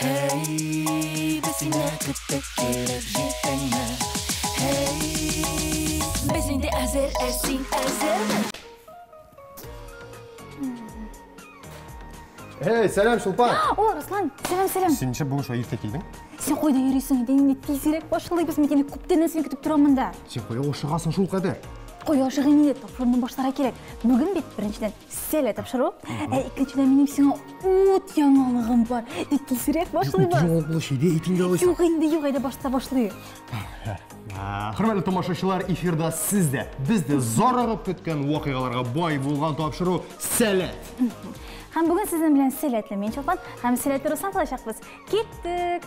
Hey, без сине көттек, килеп җиттеңме? Hey, без инде әзер, ә син әзерме? Эй, сәлам, Чулпан! О, Руслан, сәлам, сәлам. Син ничек бүген шулай иртә килдең? Син кайда йөрисең? Инде инде тизрәк башлыйбыз, мин инде күптәннән сине көтеп торам монда. Син кая ашыгасың шул кадәр? Кая ашыгыйм инде, тапшыруны башларга кирәк. Бүген бит беренчедән сәлә тапшыру, ә икенчедән минем сиңа ут яңалыгым бар. Тик тизрәк башлыйбыз. Яңалык булыш иде, әйт инде алайса. Юк инде, юк, әйдә башта башлыйк. Хөрмәтле тамашачылар, эфирда сез дә, без дә зарыгып көткән вакыйгаларга бай булган тапшыру Сәләт. Һәм бүген сезнең белән сәләтле мин Чулпан һәм сәләтле Руслан булачакбыз. Киттек!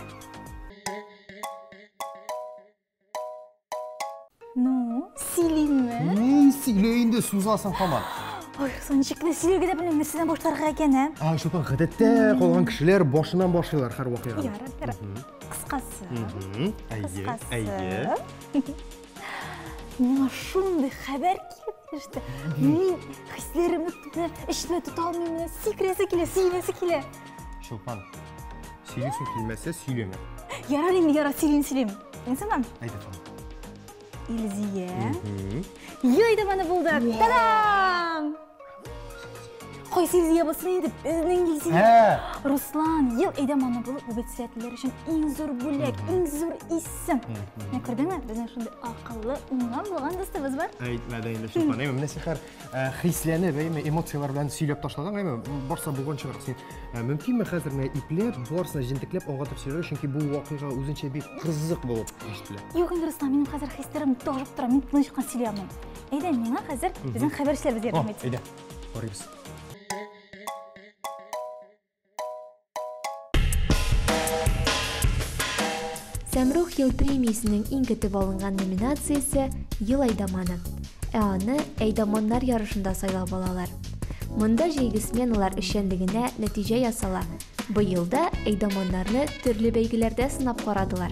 Ну, сөйлимме? Ни сөйлә инде, сузасың һаман. Ой, Руслан, ничек кенә сөйләргә дә белмим, нәрсәдән башларга икән, ә? А, Чулпан, гадәттә калган кешеләр башыннан башлыйлар һәр вакыйганы. Ярар, ярар. Кыскасы. Әйе, Кыскасы. әйе. Миңа шундый хәбәр килеп төште. Мин хисләремне менә эчемә тота алмыйм, менә сикерәсе килә, сөйләсе килә. Чулпан, сөйлисең килмәсә, сөйләмә. Ярар инде, ярар, сөйлим, сөйлим. Нәрсә? Әйдә, тамам. Илзия. Йой да моны булды. Та-дам! Кайсы Илзия булсын инде, безнең Илзия. Ә, Руслан, ел әйдәманы булып, бу бит сәләтлеләр өчен иң зур бүләк, иң зур исем. Менә күрдеңме, безнең шундый акыллы, уңган булган дустыбыз бар. Әйтмә дә инде, Чулпан. Әйме, менә син хәр хисләнеп, әйме, эмоцияләр белән сөйләп ташладың, әйме, барса булган чыгар. Син мөмкинме хәзер менә ипләп, барысына җентекләп аңлатып сөйләргә, чөнки бу вакыйга үзенчә бик кызык булып ишетелә. Юк инде, Руслан, минем хәзер хисләрем ташып тора, мин тыныч кына сөйли алмыйм. Әйдә, миңа хәзер безнең хәбәрчеләребез ярдәм итсен. Әйдә, карыйбыз. Сәмрух ел премиясенең иң көтеп алынган номинациясе Ел әйдаманы. Ә аны әйдаманнар ярышында сайлап алалар. Монда җәйге сменалар эшчәнлегенә нәтиҗә ясала. Быел да әйдаманнарны төрле бәйгеләрдә сынап карадылар.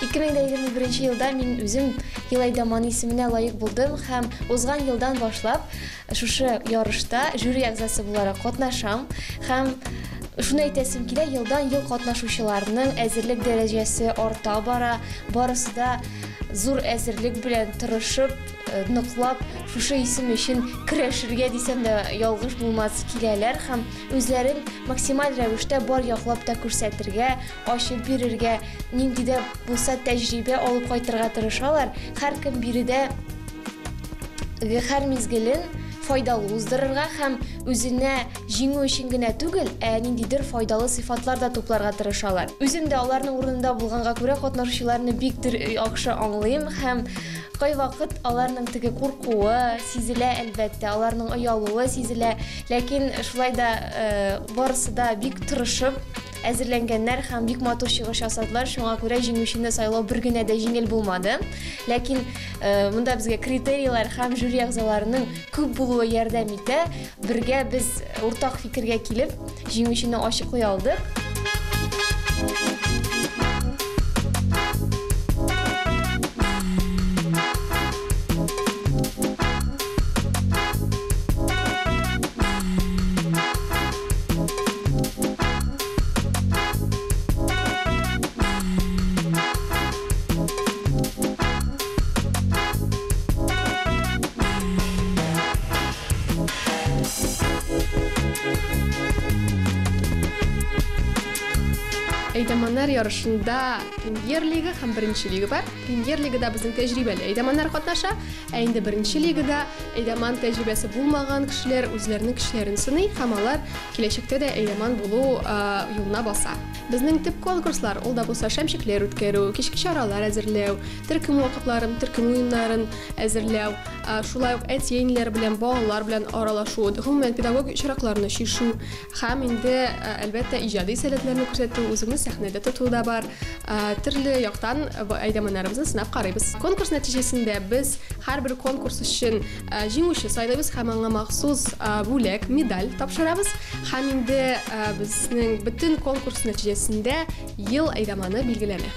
Ике мең дә егерме беренче елда мин үзем Ел әйдаманы исеменә лаек булдым һәм узган елдан башлап шушы ярышта жюри әгъзасы буларак катнашам һәм шуны әйтәсем килә, елдан ел катнашучыларның әзерлек дәрәҗәсе арта бара, барысы да зур әзерлек белән тырышып, ныклап шушы исем өчен көрәшергә дисәм дә ялгыш булмас киләләр һәм үзләрен максималь рәвештә бар яклап та күрсәтергә, ачып бирергә, нинди дә булса тәҗрибә алып кайтырга тырышалар. Һәркем биредә һәр мизгелен файдалы уздырырга һәм үзенә җиңү өчен генә түгел, ә ниндидер файдалы сыйфатлар да тупларга тырышалар. Үзем дә аларның урынында булганга күрә катнашучыларны бик яхшы аңлыйм һәм кайвакыт аларның теге куркуы сизелә, әлбәттә, аларның оялуы сизелә, ләкин шулай да барысы да бик тырышып әзерләнгәннәр һәм бик матур чыгыш ясадылар, шуңа күрә җиңүчене сайлау бер генә дә җиңел булмады. Ләкин монда безгә критерийлар һәм жюри әгъзаларының күп булуы ярдәм итә. Бергә без уртак фикергә килеп, җиңүчене ачыклый алдык. Әйдаманнар ярышында премьер-лига һәм беренче лига бар. Премьер-лигада безнең тәҗрибәле әйдаманнар катнаша, ә инде беренче лигада әйдаман тәҗрибәсе булмаган кешеләр үзләренең көчләрен сыный һәм алар киләчәктә дә әйдаман булу юлына баса. Безнең төп конкурслар ул да булса шәмчекләр үткәрү, кичке чаралар әзерләү, төркем вакытларын, төркем уеннарын әзерләү, шулай ук әти-әниләр белән, балалар белән аралашу, гомумән педагогик очракларны чишү һәм инде әлбәттә иҗади сәләтләрне күрсәтү, үзеңне сәхнәдә тоту да бар. Төрле яктан әйдаманнарыбызны сынап карыйбыз. Конкурс нәтиҗәсендә без һәрбер конкурс өчен җиңүче сайлыйбыз һәм аңа махсус бүләк, медаль тапшырабыз. Һәм инде безнең бөтен конкурс нәтиҗәсендә ел әйдаманы билгеләнә.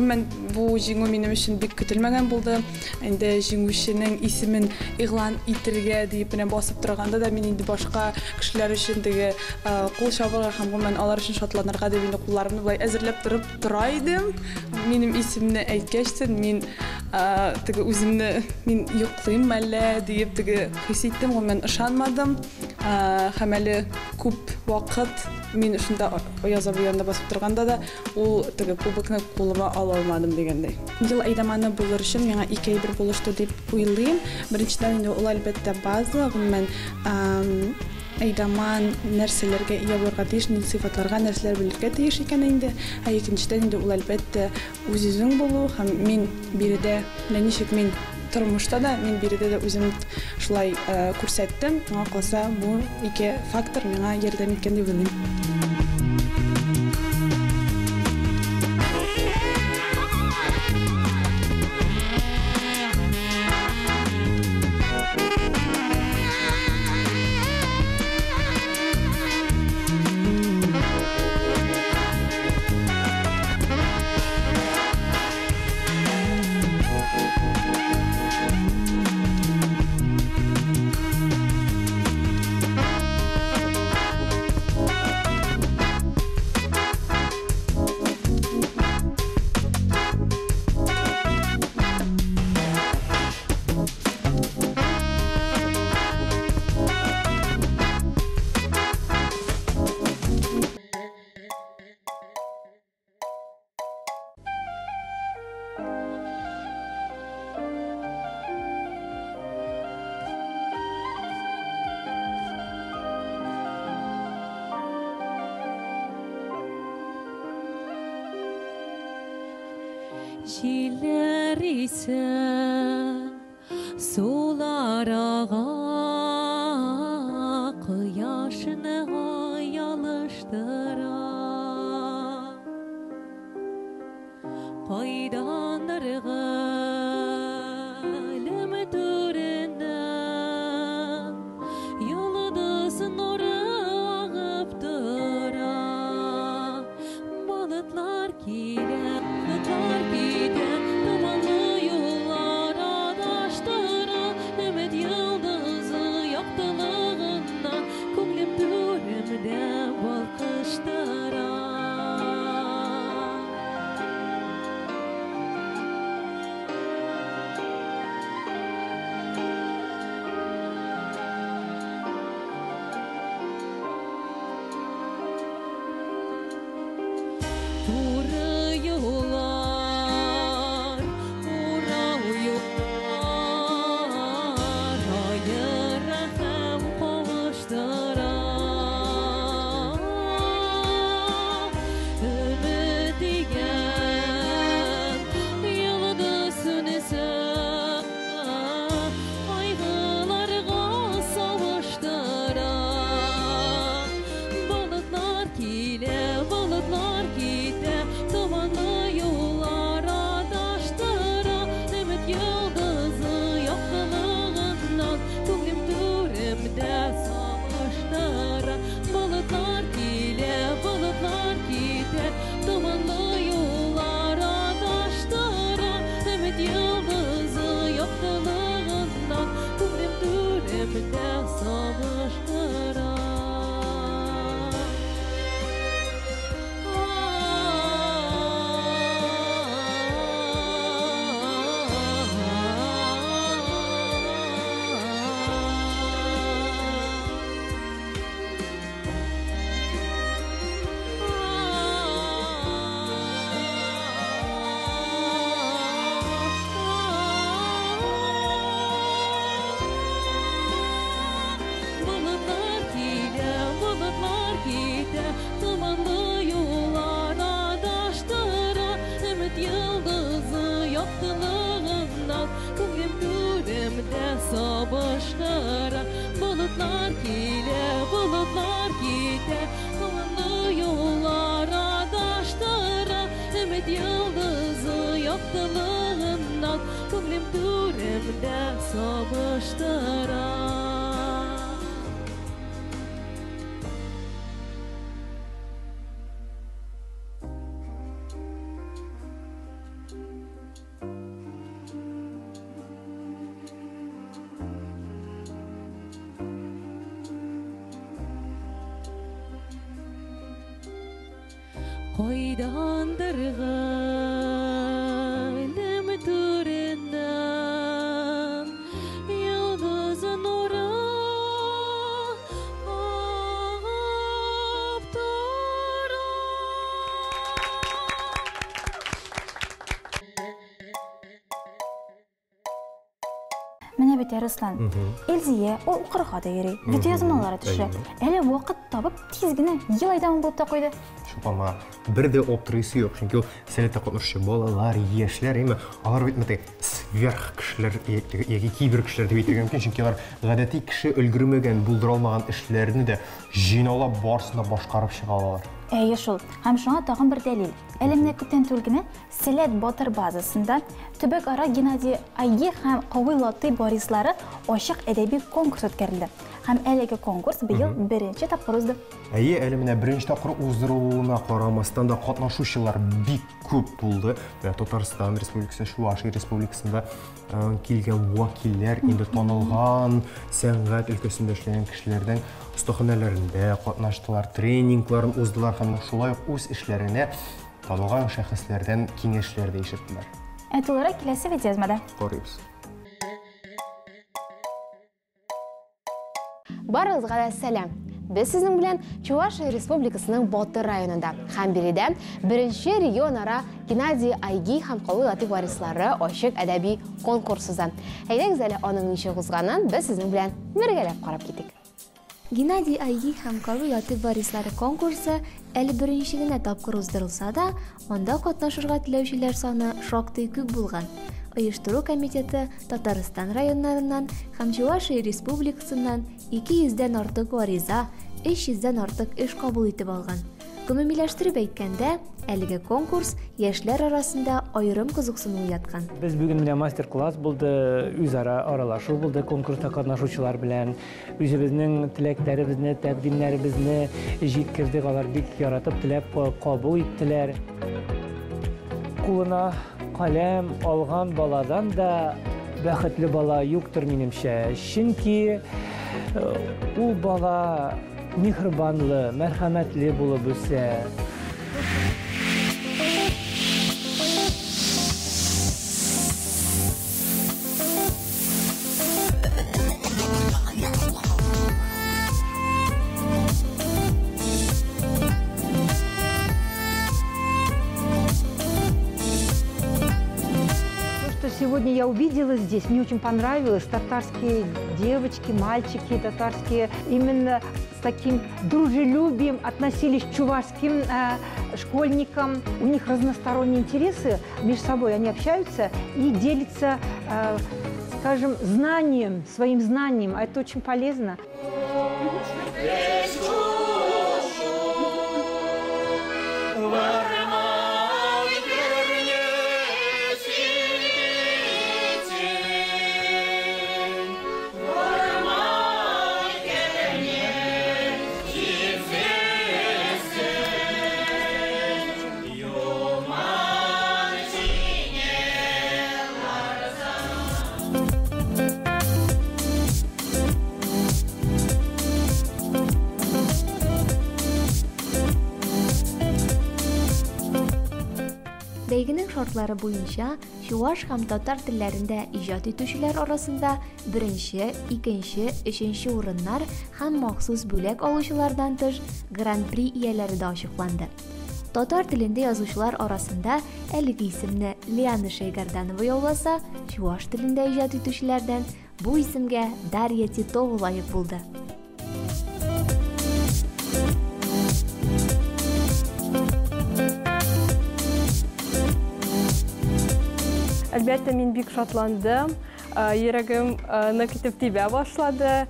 Гомумән, бу җиңү минем өчен бик көтелмәгән булды. Инде җиңүченең исемен игълан итергә дип менә басып торганда да мин инде башка кешеләр өчен теге кул чабырга һәм гомумән алар өчен шатланырга дип инде кулларымны болай әзерләп торып тора идем. Минем исемне әйткәч, мин теге үземне мин йоклыйм әллә диеп теге хис иттем, гомумән ышанмадым. Һәм әле күп вакыт мин шунда Аяз абый янында басып торганда да ул теге кубокны кулыма ала алмадым дигәндәй. Ел әйдаманы булыр өчен миңа ике әйбер булышты дип уйлыйм. Беренчедән инде ул әлбәттә база, гомумән әйдаман нәрсәләргә ия булырга тиеш, нинди сыйфатларга нәрсәләр белергә тиеш икән инде. Ә икенчедән инде ул әлбәттә үз-үзең булу һәм мин биредә менә ничек мин тормышта да, мин биредә дә үзем шулай күрсәттем. Миңа калса, бу ике фактор миңа ярдәм иткән дип уйлыйм. Җилләр исә, сулар ага, кояшны ай алыштыра. Кайдандыр галәм түреннән йолдыз нуры агып тора. Болытлар килә, болытлар китә, томанлы юллар адаштыра. Өмет йолдызы яктылыгыннан күңелем түремдә балкыштыра. Туры юллар, урау юллар, аера һәм кавыштыра. Өмет дигән йолдыз сүнсә, кайгыларга савыштыра. Болытлар килә, болытлар китә, томанлы юллар адаштыра. Өмет йолдызы яктылыгыннан күңелем түремдә сагыштыра. Болытлар килә, болытлар китә, томанлы юллар адаштыра. Өмет йолдызы яктылыгыннан күңелем түремдә сагыштыра. Болытлар килә, болытлар китә, томанлы юллар адаштыра. Өмет йолдызы яктылыгыннан күңелем түремдә сабыштыра. Болытлар килә, болытлар китә, томанлы юллар адаштыра. Өмет йолдызы яктылыгыннан күңелем түремдә сабыштыра. Кайдандыр гыйлем түреннән йолдыз нуры агып тора. Менә бит, Руслан, Илзия ул укырга да йөри, видеоязмалары төшерә. Әле вакыт табып, тиз генә ел әйдаман булып та куйды. Чулпанга бер дә аптырыйсы юк, чөнки ул Сәләттә катнашучы балалар, яшьләр, әйме, алар бит менә сверх кешеләр яки кибер кешеләр дип әйтергә мөмкин, чөнки алар гадәти кеше өлгермәгән, булдыра алмаган эшләрне дә җыйнаулап барысын да башкарып чыга алалар. Әйе шул. Һәм шуңа тагын бер дәлил. Әле менә күптән түгел генә Сәләт Батыр базасында төбәкара Геннадий Айги һәм Кави Латыйп варислары ачык әдәби конкурс үткәрелде. Һәм әлеге конкурс быел беренче тапкыр узды. Әйе, әле менә беренче тапкыр уздырылуына карамастан да катнашучылар бик күп булды. Менә Татарстан Республикасы, Чувашия Республикасында килгән вәкилләр инде танылган сәнгать өлкәсендә эшләгән кешеләрнең остаханәләрендә катнаштылар, тренингларын уздылар һәм шулай ук үз эшләренә танылган шәхесләрдән киңәшләр дә ишеттеләр. Ә тулырак киләсе видеоязмада. Карыйбыз. Барыгызга да сәлам. Без сезнең белән Чувашия Республикасының Батыр районында һәм биредә беренче регионара Геннадий Айги һәм Кави Латыйп варислары ачык әдәби конкурс уза. Әйдәгез әле аның ничек узганын без сезнең белән бергәләп карап китик. Геннадий Айги һәм Кави Латыйп варислары конкурсы әле беренче генә тапкыр уздырылса да, анда катнашырга теләүчеләр саны шактый күп булган. Оештыру комитеты Татарстан районнарыннан һәм Чувашия Республикасыннан 200дән артык гариза, 300дән артык эш кабул итеп алган. Гомумиләштереп әйткәндә, әлеге конкурс яшьләр арасында аерым кызыксыну уяткан. Без бүген менә мастер-класс булды, үзара аралашу булды конкурста катнашучылар белән. Үзебезнең теләкләребезне, тәкъдимнәребезне җиткердек, алар бик яратып, теләп кабул иттеләр. Кулына каләм алган баладан да бәхетле бала юктыр минемчә. Чөнки ул бала миһербанлы, мәрхәмәтле булып үсә. Сегодня я увидела здесь, мне очень понравилось, татарские девочки, мальчики татарские именно с таким дружелюбием относились к чувашским школьникам. У них разносторонние интересы между собой, они общаются и делятся, скажем, знанием, своим знанием, а это очень полезно. Бәйгенең шартлары буенча чуваш һәм татар телләрендә иҗат итүчеләр арасында беренче, икенче, өченче урыннар һәм махсус бүләк алучылардан тыш гран-при ияләре дә ачыкланды. Татар телендә язучылар арасында әлеге исемне Лиана Шәйгәрданова яуласа, чуваш телендә иҗат итүчеләрдән бу исемгә Дарья Титова лаек булды. Әлбәттә, мин бик шатландым. Йөрәгем нык итеп тибә башлады.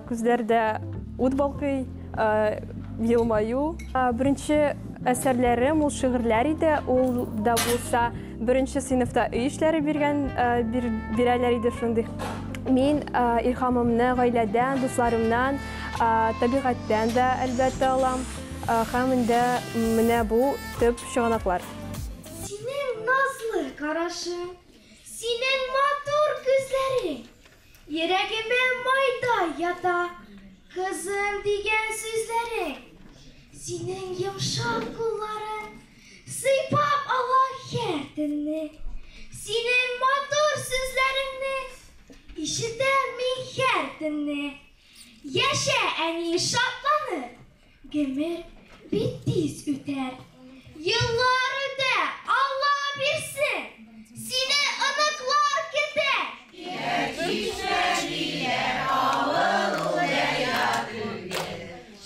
Күзләрдә ут балкый, елмаю. Беренче әсәрләрем ул шигырьләр иде. Ул да булса беренче сыйныфта өй эшләре бирәләр иде шундый. Мин илһамымны гаиләдән, дусларымнан, табигатьтән дә әлбәттә алам. Һәм инде менә бу төп чыганаклар. Синең назлы карашың, синең матур күзләрең, йөрәгемә майдай ята, кызым дигән сүзләрең. Синең йомшак кулларың сыйпап ала һәр төнне. Синең матур сүзләреңне ишетәм мин һәр төнне. Яшә, әни, шатланып, гомер бит тиз үтәр. Еллар үтә, Алла бирсен, сине оныклар көтә. Чишмә диләр, авыл ул дәрья түгел.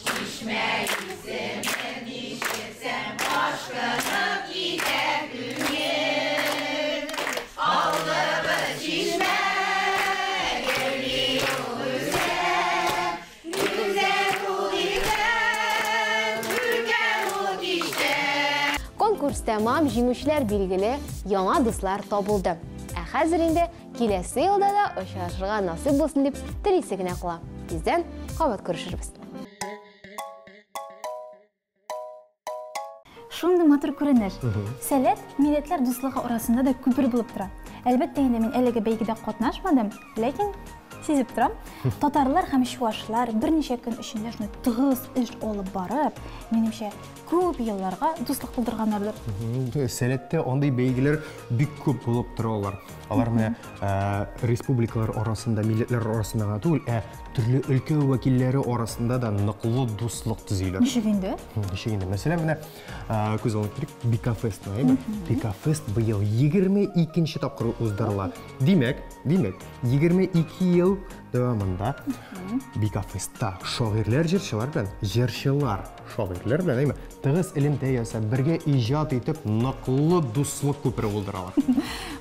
Чишмә исемен ишетсәң, ашкынып китә күңел. Авылыбыз чишмә, гөрли ул үсә. Гүзәл ул иртән, күркәм ул кичтә. Конкурс тәмам, җиңүчеләр билгеле, яңа дуслар табылды. Ә хәзер инде киләсе елда да очрашырга насыйп булсын дип телисе генә кала. Тиздән кабат күрешербез. Шундый матур күренеш. Сәләт милләтләр дуслыгы арасында да күпер булып тора. Әлбәттә инде мин әлеге бәйгедә катнашмадым, ләкин сизеп торам. Татарлар һәм чуашлар берничә көн эчендә шундый тыгыз эш алып барып, минемчә, күп елларга дуслык булдырганнардыр. Сәләттә андый бәйгеләр бик күп булып торалар. Алар менә республикалар арасында, милләтләр арасында гына түгел, ә төрле өлкә вәкилләре арасында да ныклы дуслык төзиләр. Ничек инде? Ничек инде? Мәсәлән, менә күз алдына китерик, Бикафестны, әйме? Бикафест быел 22 тапкыр уздырыла. Димәк, димәк, 22 ел дәвамында Бикафестта шагыйрьләр җырчылар белән, җырчылар шагыйрьләр белән, әйме, тыгыз элемтә ясап, бергә иҗат итеп, ныклы дуслык күпере булдыралар.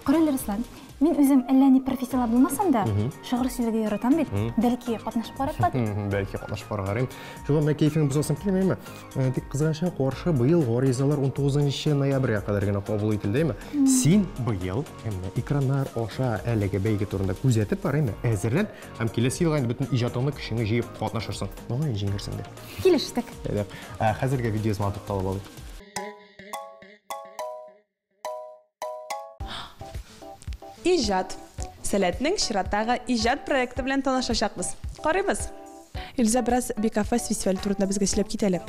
Корал Руслан, мин үзем әллә ни профессионал булмасам да, шигырь сөйләргә яратам бит. Бәлки катнашып карарга дип. Бәлки катнашып карарга. Шуңа менә кәефең бозасың килмиме? Тик кызганычка каршы, быел гаризалар 19 ноябрьгә кадәр генә кабул ителде, әйме? Син быел әмма экраннар аша әлеге бәйге турында күзәтеп бар, әйме? Әзерлән һәм киләсе елга инде бөтен иҗатыңны, көчеңне җыеп катнашырсың. Мөгаен җиңерсең дә. Килештек. Әйдә. Хәзергә видеоязманы тукталып алыйк. Иҗат. Сәләтнең чираттагы иҗат проекты белән танышачакбыз. Карыйбыз. Илза, бераз Бикафест фестивале турында безгә сөйләп кит әле.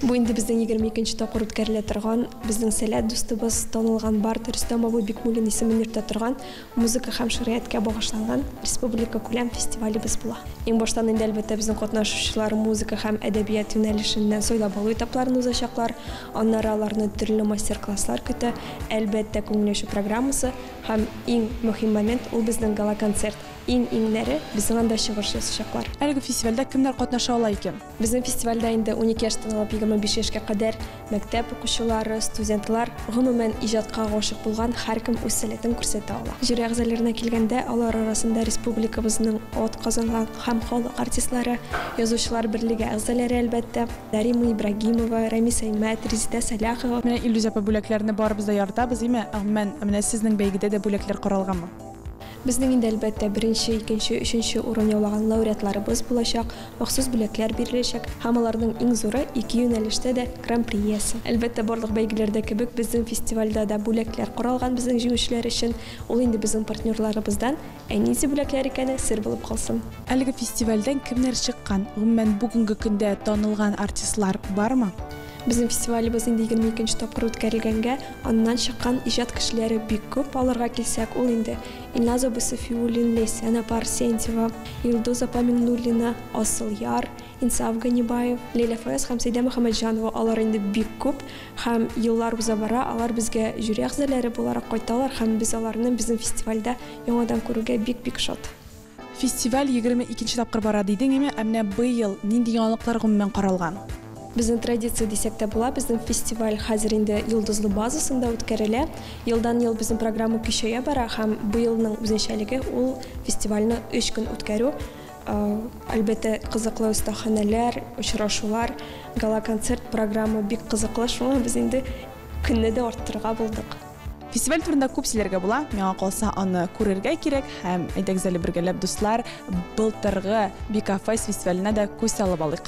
Бу инде безнең 22 тапкыр үткәрелә торган, безнең Сәләт дустыбыз, танылган бард Рөстәм абый Бикмуллин исемен йөртә торган музыка һәм шигърияткә багышланган республика күләм фестивалебез була. Иң баштан инде, әлбәттә, безнең катнашучылар музыка һәм әдәбият юнәлешеннән сайлап алу этапларын узачаклар. Аннары аларны төрле мастер-класслар көтә, әлбәттә, күңел ачу программасы һәм иң мөһим момент, ул безнең гала-концерт. Иң-иңнәре безнең анда чыгыш ясачаклар. Әлеге фестивальдә кемнәр катнаша ала икән? Безнең фестивальдә инде 12 яшьтән алып 25 яшькә кадәр мәктәп укучылары, студентлар, гомумән, иҗатка гашыйк булган һәркем үз сәләтен күрсәтә ала. Жюри әгъзаларына килгәндә, алар арасында республикабызның ат казанган һәм халык артистлары, Язучылар берлеге әгъзалары, әлбәттә, Римма Ибрагимова, Рәмис Әймәт, Резидә Сәлахова. Менә Илдүзә апа, бүләкләрне барыбыз да яратабыз, име? Гомумән, менә сезнең бәйгедә дә бүләкләр каралганмы? Безнең инде, әлбәттә, беренче, икенче, өченче урын яулаган лауреатларыбыз булачак, махсус бүләкләр биреләчәк һәм аларның иң зуры, ике юнәлештә дә Гран-при иясе. Әлбәттә, барлык бәйгеләрдә кебек, безнең фестивальдә дә бүләкләр каралган безнең җиңүчеләр өчен. Ул инде безнең партнерларыбыздан, ә нинди бүләкләр икәне сер булып калсын. Әлеге фестивальдән кемнәр чыккан? Гомумән, бүгенге көндә танылган артистлар бармы? Безнең фестивалебез инде 22 тапкыр үткәрелгәнгә, аннан чыккан иҗат кешеләре бик күп. Аларга килсәк, ул инде Илназ абый Сафиуллин, Ләйсән апа Арсентьева, Йолдыз апа Миңнуллина, Асылъяр, Инсаф Ганибаев, Ләйлә Фаяз һәм Сәйдә Мөхәммәтҗанова, алар инде бик күп һәм еллар уза бара, алар безгә жюри әгъзалары буларак кайталар һәм без аларны безнең фестивальдә яңадан күрүгә бик-бик шат. Фестиваль 22 тапкыр бара дидең, әмма ә менә быел нинди яңалыклар гомумән каралган? Безнең традиция дисәк тә була, безнең фестиваль хәзер инде Йолдызлы базасында үткәрелә. Елдан-ел безнең программа көчәя бара һәм быелның үзенчәлеге ул фестивальне 3 көн үткәрү. Әлбәттә, кызыклы остаханәләр, очрашулар, гала-концерт программа бик кызыклы, шуңа без инде көнне дә арттырырга булдык. Фестиваль турында күп сөйләргә була, миңа калса аны күрергә кирәк һәм әйдәгез әле бергәләп, дуслар, былтыргы Бикафест фестиваленә дә күз салып алыйк.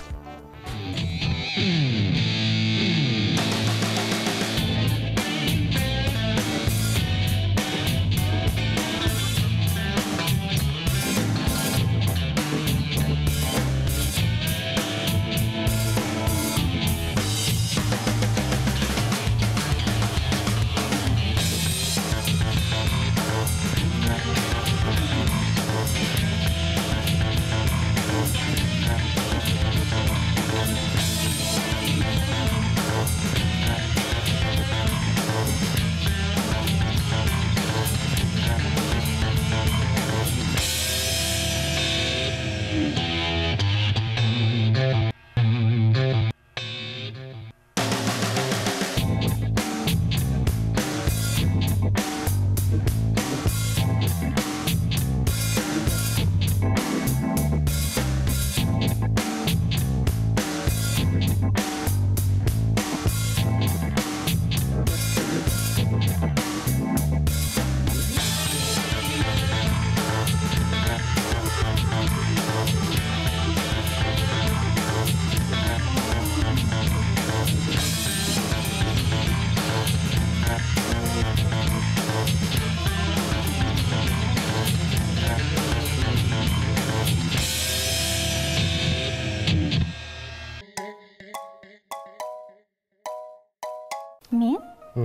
Мин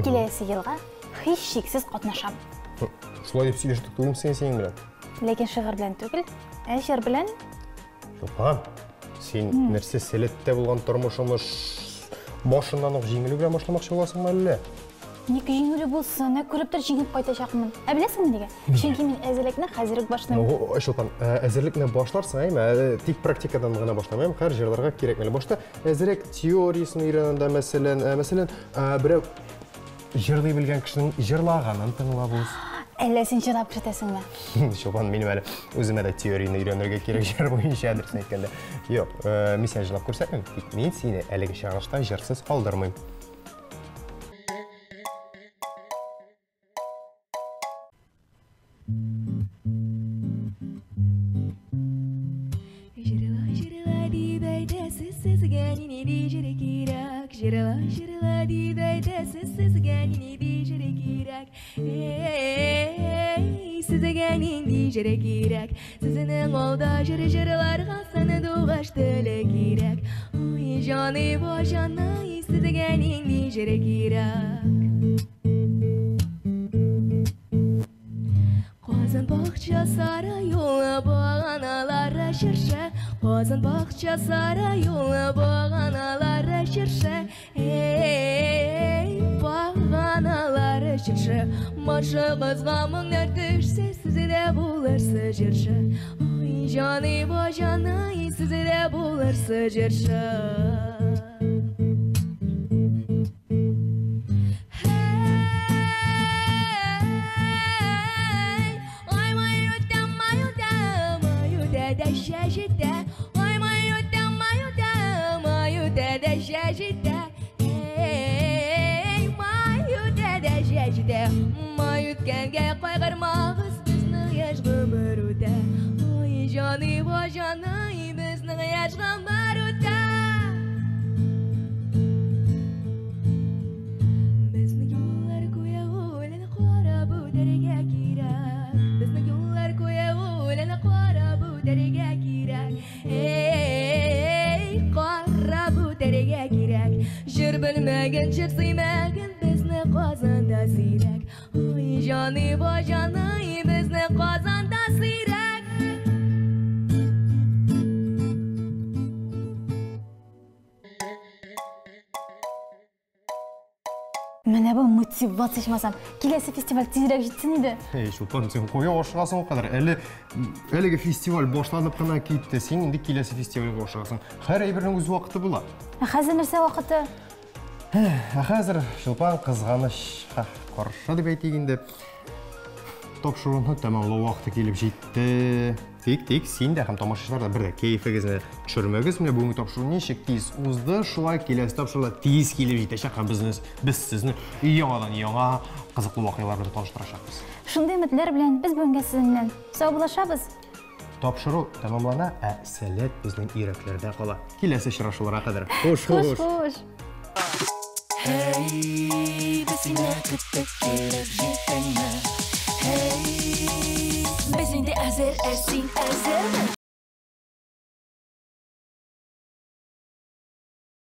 киләсе елга һичшиксез катнашам. Шулай дип сөйләштек түгелме синең белән? Ләкин шигырь белән түгел, ә җыр белән. Чулпан, син нәрсә Сәләттә булган тормышыңны башыннан ук җиңелү белән башламакчы буласыңмы әллә? Ник җиңелү булсын, ә күреп тор җиңеп кайтачакмын. Ә беләсеңме нигә? Чөнки мин әзерлекне хәзер үк башлыйм. Ну, Чулпан, әзерлекне башларсың, әйме, тик практикадан гына башламыйм, һәр җырларга кирәкмәле. Башта әзерәк теориясен өйрәнәндә, мәсәлән, мәсәлән, берәү җырлый белгән кешенең җырлаганын тыңлап уз. Әллә син җырлап күрсәтәсеңме? Чулпан, минем әле үземә дә теорияне өйрәнергә кирәк җыр буенча, дөресен әйткәндә. Юк, мин сине җырлап күрсәтмим, тик мин сине әлеге чыгарылышта җырсыз калдырмыйм. Җырла, җырла дип әйтәсез, сезгә нинди җыр кирәк? Җырла, җырла дип әйтәсез, сезгә нинди җыр кирәк? Эй, сезгә нинди җыр кирәк? Сезнең алда җыр җырларга сандугач теле кирәк. Ой, җаный бу җаный, сезгә нинди җыр кирәк? Казан бакча сарай юлы баганалары чыршы, Казан бакча сарай юлы баганалары чыршы, эй, баганалары чыршы. Башыгызга моңнар төшсә, сез дә булырсыз җырчы. Ой, җаный бу җаный, сез дә булырсыз җырчы. Үткәнгә кайгырмагыз, безнең яшь гомер үтә. Ой, җаный бу җаный, безнең яшь гомер үтә. Безнең юллар куя үлән карап үтәргә кирәк. Безнең юллар куя үлән карап үтәргә кирәк. Эй, карап үтәргә кирәк. Җыр белмәгән, җыр сөймәгән безне Казанда сирәк. Ой, җаный бу җаный, безне Казанда сирәк. Менә бу мотивация ичмасам. Киләсе фестиваль тизрәк җитсен иде. Эй, Чулпан, син кая ашыгасың ул кадәр? Әле әлеге фестиваль башланып кына китте. Син инде киләсе фестивальгә ашыгасың. Һәр әйбернең үз вакыты була. Ә хәзер нәрсә вакыты? Ә хәзер, Чулпан, кызганычка каршы дип әйтик инде. Тапшыруны тәмамлау вакыты килеп җитте. Тик, тик, син дә һәм тамашачылар да бер дә кәефегезне төшермәгез. Менә бүгенге тапшыру ничек тиз узды, шулай киләсе тапшыру да тиз килеп җитәчәк һәм без сезне яңадан яңа кызыклы вакыйгалар белән таныштырачакбыз. Шундый өметләр белән без бүгенгә сезнең белән саубуллашабыз. Тапшыру тәмамлана, ә Сәләт безнең йөрәкләрдә кала. Киләсе очрашуларга кадәр. Хуш, хуш. Хуш, хуш. Hey, без сине көттек килеп җиттеңме? Hey, без инде әзер, ә син әзерме?